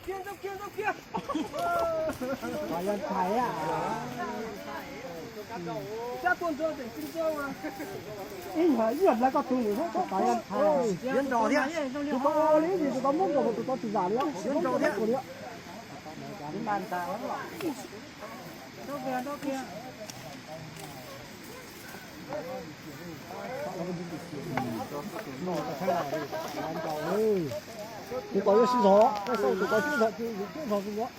Ib yam, ib yam nplai koj tus nws, tus tod yog ntshai. Tus tod ua li ib yam tus tod muab nkaus, tus tod tsis zam li, tus tod muab nkaus li. Tus tod yuav sib zog, tus tod sib zog, sib zog, sib zog.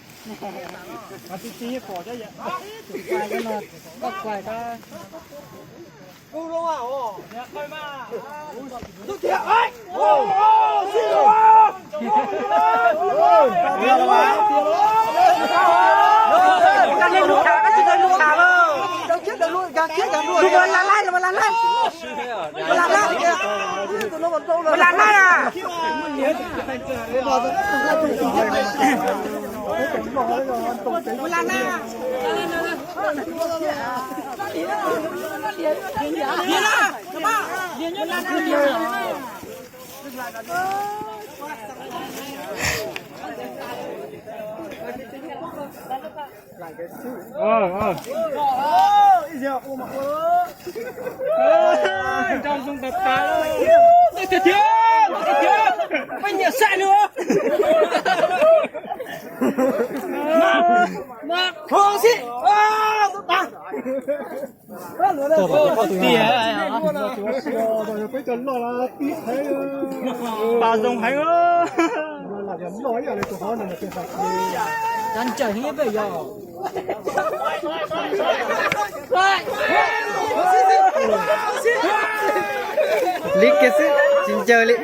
Pas zoo heev. Cov ncaws heev peb yog. Li kiag xwb, tsis ncaws li.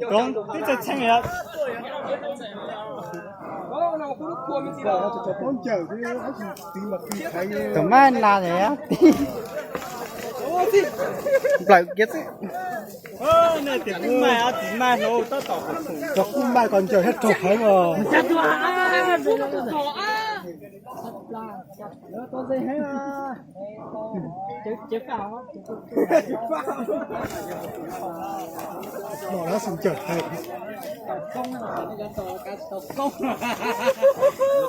Koob twb txheej txheej li. Tus mab nas nplawm kiag xwb. Tsis mas, tsis mas, tab tom, tsis mas, koj ncaws thiab raug heev os. Los lawv xum cawm heev.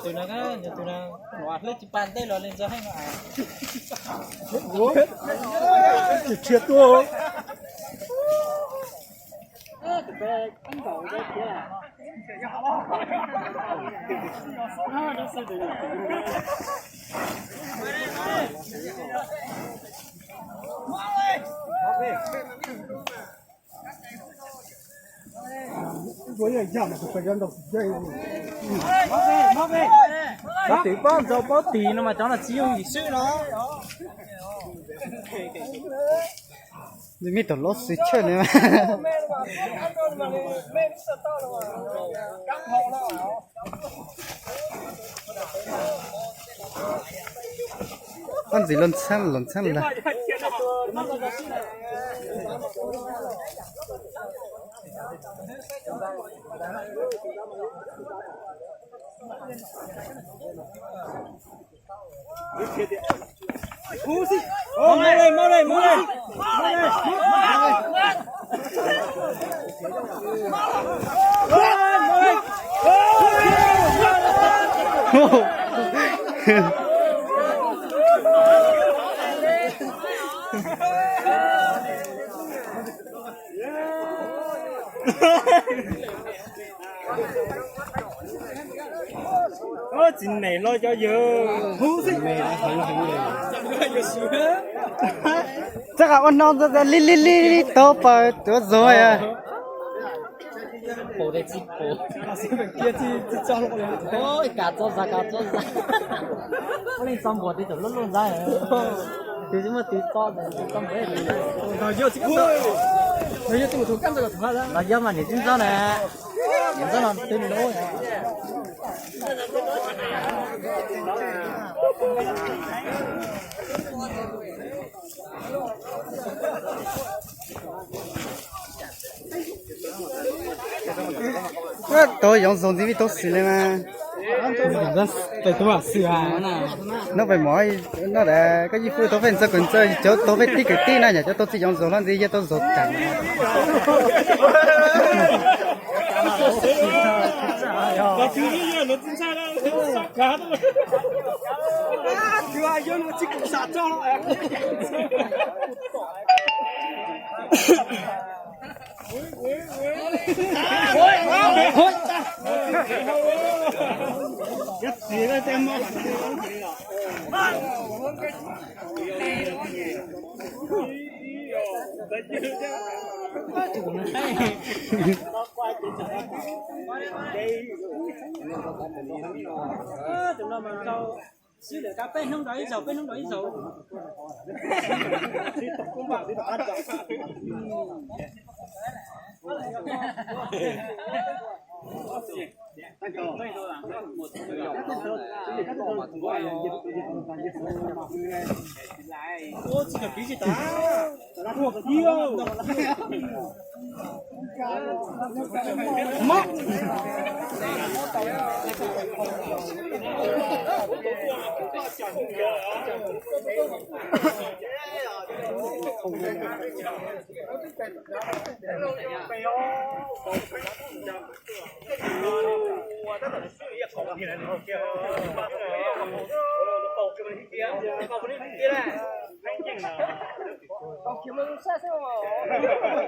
Tus no, tus no, hleb tsis pas ntej los li ntxo heej no. Tsis tshia tuaj. Cov twm pob ntxo pob tis no mas cov no tsis yooj yim swb no. Mej tug lob xwm chawj li mas. Koj ntxiv los ntxhab los ntxhab lawm. Txiv nees hlob cov yawg. Txoj qab ua no li li li li tau pas tuav zog. Kav txob zag, kav txob zag. Ua leej txo npuas tiv thaum lub lub ntxab. Tus tsis muaj tus txo, tus txo npuas. Los yog mas niam txiv ntxob na. Niam ntxob no twb lub. Tau yoov zoo ntxiv vij tau xwm li mas. Nub pem mov no tas koj yij phooj tau peb ntxawg kwv ntxawg cov tau peb tib kwv tij na yom, cov tau txiv yoov zaug hlo ntxiv yog tau zaug tas. Tus no mas rau sib lawm, peb hnub rau ib zaug, peb hnub rau ib zaug.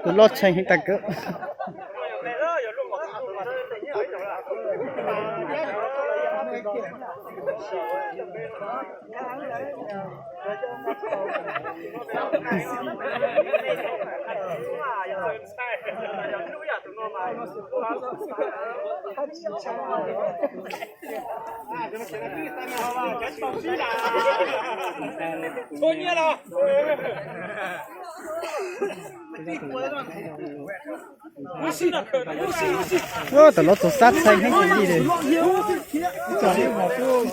Tus loj tshee heev tag kawg. Tus loj txaus sab tshee heev li.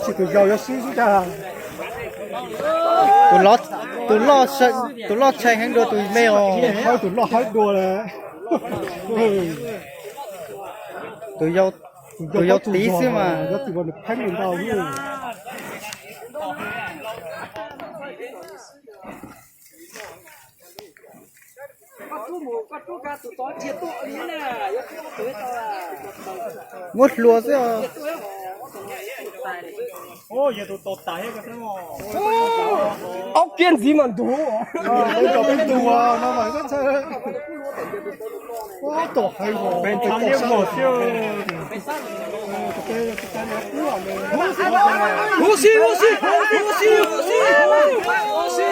Tsis tus yau yuav swb xwb cas. Tus loj tshee heev dua tus me os. Tus loj hawb dua lawm. Tus yau tiv xwb mas. Muab hlua xwb os. Ob kiab ntxiv mas ntug. Huv si, huv si, huv si, huv si, huv si.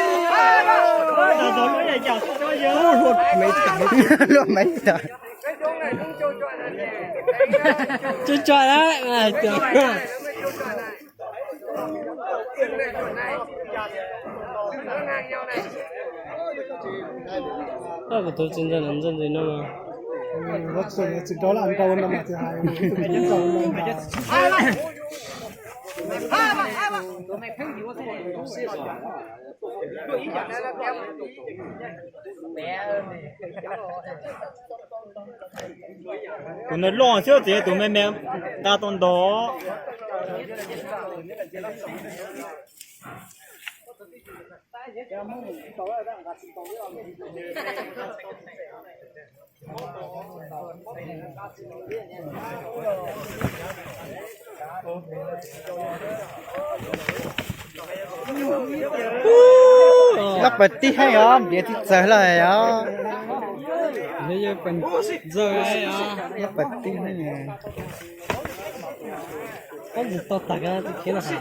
Luaj me tas. Tso tso na. Koj kuv tus tsis ntawm ntawm ntawm no mas. Tus ntawd loj xwb, txiv tus me me nqa tau ntau. Loj pawg tib heev os, ntiav tsis txawg lawm os. Loj pawg tib heev. Koj tsis tau tag tus khiav no hais.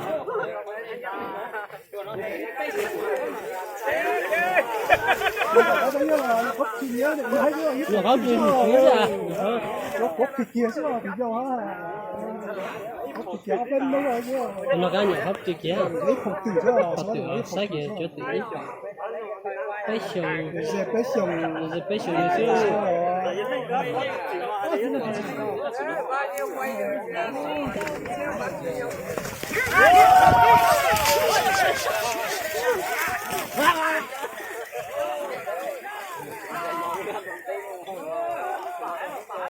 Nyuam qhuav plis khiav xwb. Tus no kab nyuam qhuav plis khiav. Pom twm saib kiag cuav twm ib peb xyoos, peb xyoos xwb.